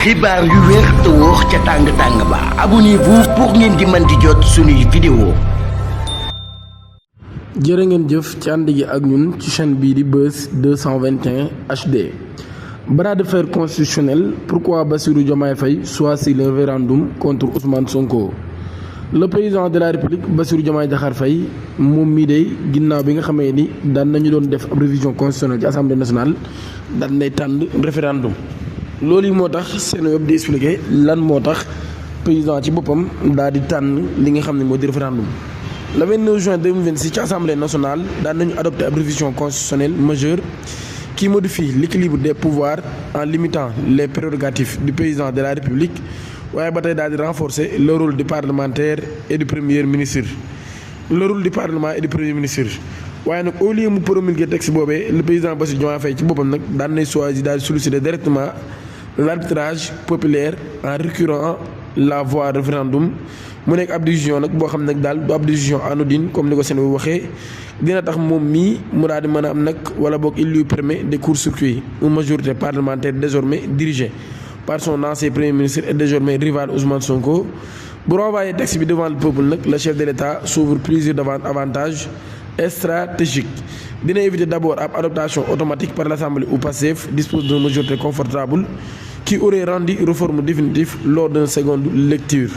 xibaar yu wér te wóor ca tàng ba abonnez-vous pour ngeen di mën di jot suñuy vidéo. jërë ngeen jëf ci ànd gi ak ñun ci chaîne bii di Buzz 221 HD. Bras de fer constitutionnel, pourquoi Bassirou Diomaye Faye choisit le référendum contre Ousmane Sonko. Le président de la République Bassirou Diomaye Diakhar Faye moom mii de ginnaaw bi nga xamee ni daan nañu doon def ab révision constitutionnelle ci assemblée nationale daan nay tànn référendum. loolu yi moo tax seen web di expliquer lan moo tax président ci boppam daal di tànn li nga xam ne moo di référendum. Le 29 juin 2026 ci assemblée nationale daan nañu adopté ab révision constitutionnelle majeure qui modifie l'équilibre des pouvoirs en limitant les prérogatives du président de la République waaye ba tey daal di renforcer le rôle du parlementaire et du premier ministre. Le rôle du parlement et du premier ministre waaye nag au lieu mu promulguer texte boobee le président Bassirou Diomaye Faye ci boppam nag daan nay choisir daal di solliciter directement l'arbitrage populaire en récurrent la voie référendum mu nekk ab décision nag boo xam nag daal du ab décision anodine comme ni ko seen waxee dina tax moom mii mu daal di mën a am nag wala boog il lui permet de court-circuiter une majorité parlementaire désormais dirigée par son ancien premier ministre et désormais rival Ousmane Sonko. Bu renvoyer texte bi devant le peuple nag le chef de l'État s'ouvre plusieurs avantages stratégiques. Dina éviter d'abord ab adoption automatique par l'Assemblée ou Pastef dispose d'une majorité confortable qui aurait rendu réforme définitive lors d'une seconde lecture.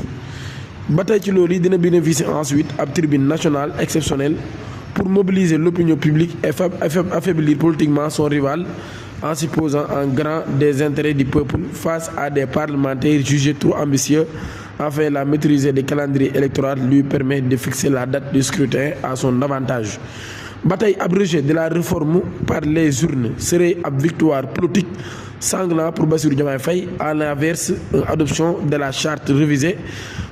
Ba tey ci loolu yi dina bénéficier ensuite ab tribune nationale exceptionnelle pour mobiliser l'opinion publique et affaiblir politiquement son rival en s'opposant en grand des intérêts du peuple face à des parlementaires jugés trop ambitieux. Enfin, la maîtrise des calendriers électoraux lui permet de fixer la date du scrutin à son avantage. Ba tey ab rejet de la réforme par les urnes serait ab victoire politique sanglant pour Bassirou Diomaye Faye. À l'inverse, une adoption de la charte révisée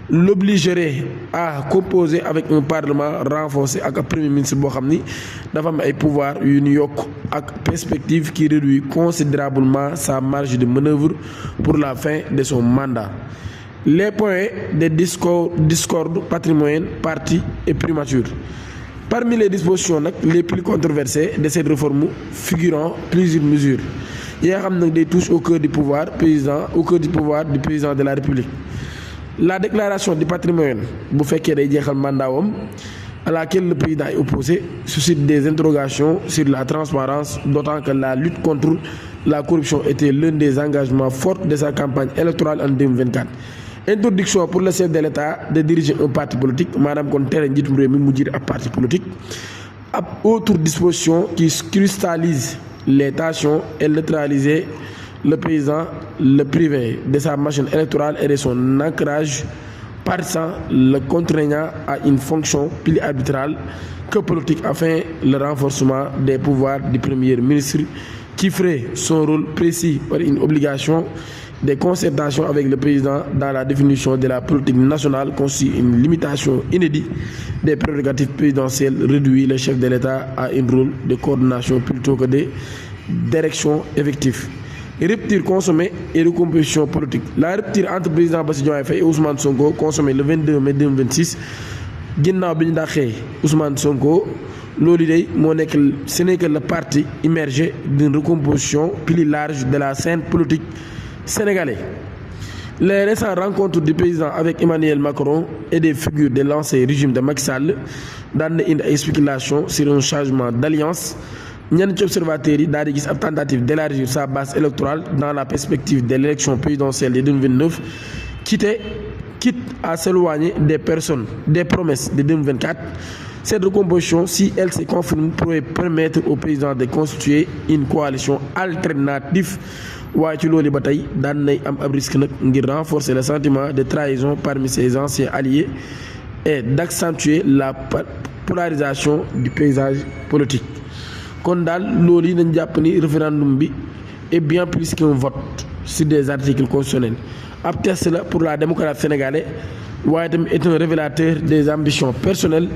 l'obligerait à composer avec un parlement renforcé ak un premier ministre boo xam ni dafa am ay pouvoir yu ñu yokk ak perspective qui réduit considérablement sa marge de manœuvre pour la fin de son mandat. Les points de discorde patrimonial, parti et primature. Parmi les dispositions nag les plus controversées de cette réforme figurant plusieurs mesures yi nga xam nag day touche au cœur du pouvoir du président de la République. La déclaration du patrimoine bu fekkee day jeexal mandaawam à laquelle le président est opposé suscite des interrogations sur la transparence d'autant que la lutte contre la corruption était l'un des engagements forts de sa campagne électorale en 2024. Introduction pour le chef de l'État de diriger un parti politique maanaam kon tere njiitum réew mi mu jiite ab parti politique. Ab autre disposition qui cristallise les tensions et neutraliser le président le privé de sa machine électorale et de son ancrage partisan, le contraignant à une fonction plus arbitrale que politique afin le renforcement des pouvoirs du premier ministre qui ferait son rôle précis par une obligation de concertation avec le président dans la définition de la politique nationale constitue une limitation inédite des prérogatives présidentielles, réduit le chef de l'État à un rôle de coordination plutôt que de direction effective. Rupture consommée et recomposition politique. La rupture entre le président Bassirou Diomaye Faye et Ousmane Sonko consommée le 22 mai 2026 ginnaaw bi ñu dàqee Ousmane Sonko loolu day moo nekk ce n'est que le parti immergé d'une recomposition plus large de la scène politique sénégalaise. Les récentes rencontres du président avec Emmanuel Macron et des figures de l'ancien régime de Macky Sall daan na indi ay spéculations sur un changement d'alliance. Ñenn ci observateurs yi daal di gis ab tentative d'élargir sa base électorale dans la perspective de l'élection présidentielle de 2029 quitte à s'éloigner des promesses de 2024. Cette recomposition, si elle se confirme, pourrait permettre au président de constituer une coalition alternative waaye ci loolu ba tey daan nay am ab risque nag ngir renforcer le sentiment de trahison parmi ses anciens alliés et d'accentuer la polarisation du paysage politique. Kon daal loolu yi nañ jàpp ni référendum bi est bien plus qu'un vote sur des articles constitutionnels ab test la pour la démocratie sénégalaise waaye tamit est un révélateur des ambitions personnelles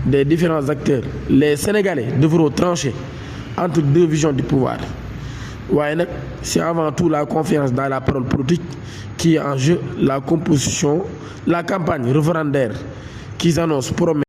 des différents acteurs. Les Sénégalais devront trancher entre deux visions du pouvoir waaye nag c'est avant tout la confiance dans la parole politique qui est en jeu. La campagne référendaire qui s'annonce promet